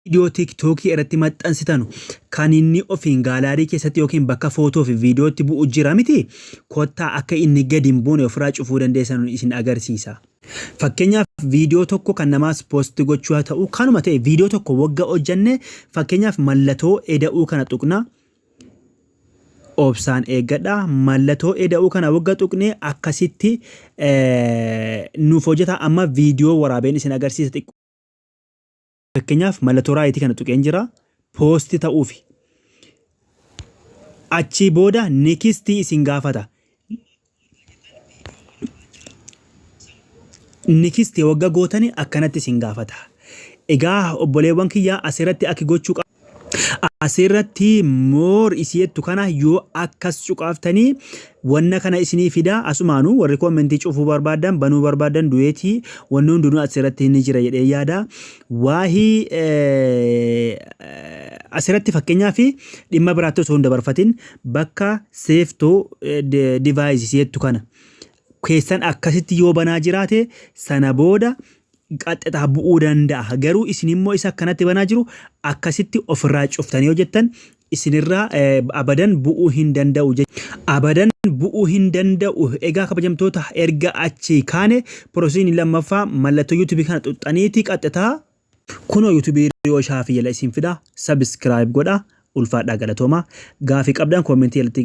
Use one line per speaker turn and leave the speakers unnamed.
Viidiyoo TikTokii irratti maxxansitanu kan inni ofiin gaalaarii keessatti yookiin bakka footoo fi viidiyootti bu'u jira miti kottaa akka inni gadi hin buune ofirraa cufuu dandeessanu isin agarsiisa. Fakkeenyaaf viidiyoo tokko kan namaas post gochuu haa ta'u kanuma ta'e viidiyoo tokko wagga hojjanne fakkeenyaaf mallatoo eda'uu kana tuqna. Obsaan eeggadha. Mallatoo eda'uu kana wagga tuqne akkasitti nuuf hojjeta. Amma viidiyoo waraabeen isin agarsiisa xiqqoo. Fakkeenyaaf mallattoo raayitii kana tuqeen jira. Poosti ta'uufi. Achii booda nikistii isin gaafata. Nikistii wagga gootani akkanatti isin gaafata. Egaa obboleewwan kiyyaa asirratti akki gochuu Asirratti more isii jettu kana yoo akkas cuqaaftanii wanna kana isinii fida. Asumaanuu warri koomentii cufuu barbaaddan, banuu barbaaddan, du'eetii wanni hundinuu asirratti ni jira jedhee yaada. Waahii asirratti fakkeenyaaf dhimma biraatti osoo hin dabarfatin bakka save to device isii jettu kana keessan akkasitti yoo banaa jiraate sana booda qaxxataa bu'uu danda'a. Garuu isin immoo isa akkanatti banaa jiru akkasitti ofirraa cuftanii hojjettan isinirraa abadan bu'uu hin danda'u. Abadan bu'uu hin danda'u. Egaa kabajamtoota, erga achi kaane piroosiin lammaffaa mallattoo yuutuubii kana xuxxaniiti qaxxataa kunoo yuutuubii Riyoo Shaafii jala isin fida. Subscribe godha. Ulfaadhaa, galatooma. Gaafii qabdan koomentii jalatti.